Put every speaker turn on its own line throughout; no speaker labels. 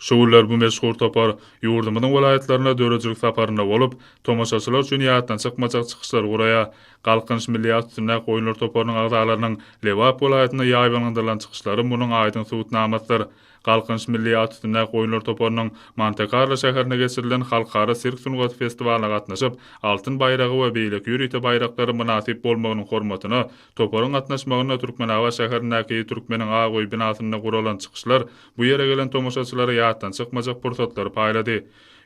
Şu günler bu meşhur topar ýurdumyzyň welaýatlarynda döredijilik saparynda bolup, tomaşaçylar üçin ýatdan çykmajak çykyşlary guraýar. Galkynyş milli at üstündäki oýunlar toparynyň agzalarynyň Lebap welaýatynda ýaýbaňlandyrylan çykyşlary munuň aýdyň subutnamasydyr. Galkynyş milli at üstündäki oýunlar toparynyň Monte-Karlo şäherinde geçirilen halkara sirk sungaty festiwalyna gatnaşyp, altyn baýragy we beýleki ýörite baýraklara mynasyp bolmagynyň hormatyna toparyň gatnaşmagynda Türkmenabat şäherindäki Türkmeniň ak öýi binasynda guralan çykyşlar bu ýere gelen tomaşaçylara ýatdan çykmajak pursatlary paýlady.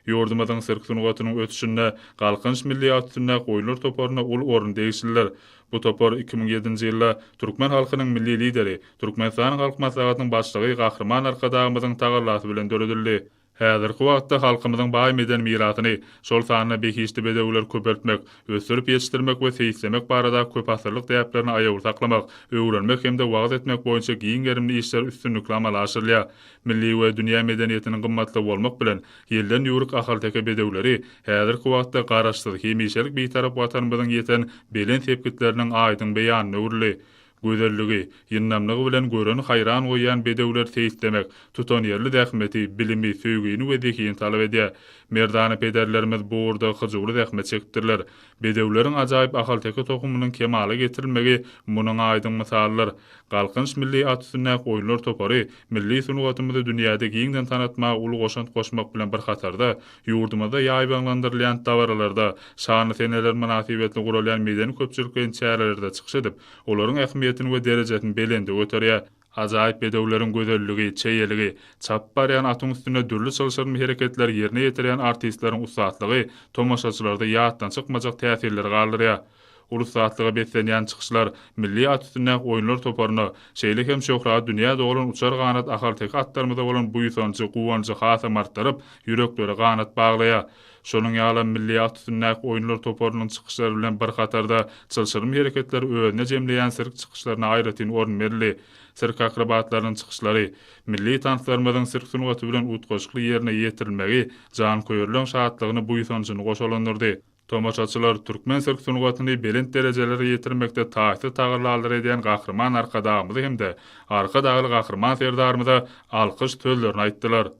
Ýurdumyzyň sirk sungatynyň ösüşinde Galkynyş milli at üstündäki oýunlar toparyna uly orun degişlidir. Bu topar 2007-nji ýylda türkmen halkynyň Milli Lideri, Türkmenistanyň Halk Maslahatynyň Başlygy Gahryman Arkadagymyzyň tagallasy bilen döredildi. Häzirki wagtda halkymyzyň baý medeni mirasyny, şol sanda behişdi bedewleri köpeltmek, ösdürip ýetişdirmek we seýislemek baradaky köpasyrlyk däplerini aýawly saklamak, öwrenmek hem-de wagyz etmek boýunça giň gerimli işler üstünlikli amala aşyrylýar. Milli we dünýä medeniýetiniň gymmatlygy bolmak bilen, ýelden ýüwrük ahalteke bedewleri häzirki wagtda Garaşsyz, hemişelik Bitarap Watanymyzyň ýeten belent sepgitleriniň aýdyň beýanyna öwrüldi. Gözelligi, ýyndamlygy bilen göreni haýran goýýan bedewleri seýislemek, tutanýerli zähmeti, bilimi, söýgini we zehini talap edýär. Merdana pederlerimiz bu ugurda hyjuwly zähmet çekipdirler. Bedewleriň ajaýyp ahalteke tohumynyň kemala getirilmegi munuň aýdyň mysalydyr. Galkynyş milli at üstündäki oýunlar topary milli sungatymyzy dünýäde giňden tanatmaga uly goşant goşmak bilen bir hatarda, ýurdumyzda ýaýbaňlandyrylýan dabaralarda, şanly seneler mynasybetli guralýan medeni-köpçülikleýin çärelerde çykyş edip, olaryň ähmiýetini we derejesini belende göterýär. Ajaýyp bedewleriň gözelligi, çeýeligi, çapyp barýan atyň üstünde dürli çylşyrymly hereketleri ýerine ýetirýän artistleriň ussatlygy tomaşaçylarda ýatdan çykmajak täsirleri galdyrýar. Uly ussatlyga beslenýän çykyşlar milli at üstündäki oýunlar toparyna, şeýle hem şöhraty dünýä dolan uçar ganat ahalteke atlarymyza bolan buýsanjy, guwanjy hasam artdyryp, ýüreklere ganat baglaýar. Şonuň ýalam milli at üstündäki oýunlar toparynyň çykyşlary bilen bir hatarda çylşyrymly hereketleri özünde jemleýän sirk çykyşlaryna aýratyn orun berildi. Sirk akrobatlarynyň çykyşlary, milli tanslarymyzyň sirk sungaty bilen utgaşykly ýerine ýetirilmegi janköýerleň şatlygyny, buýsanjyny goşalandyrdy. Tomaşaçylar türkmen sirk sungatyny belent derejelere ýetirmekde taýsyz tagallalar edýän Gahryman Arkadagymyzy hem-de Arkadagly Gahryman Serdarymyza alkyş sözlerini aýtdylar.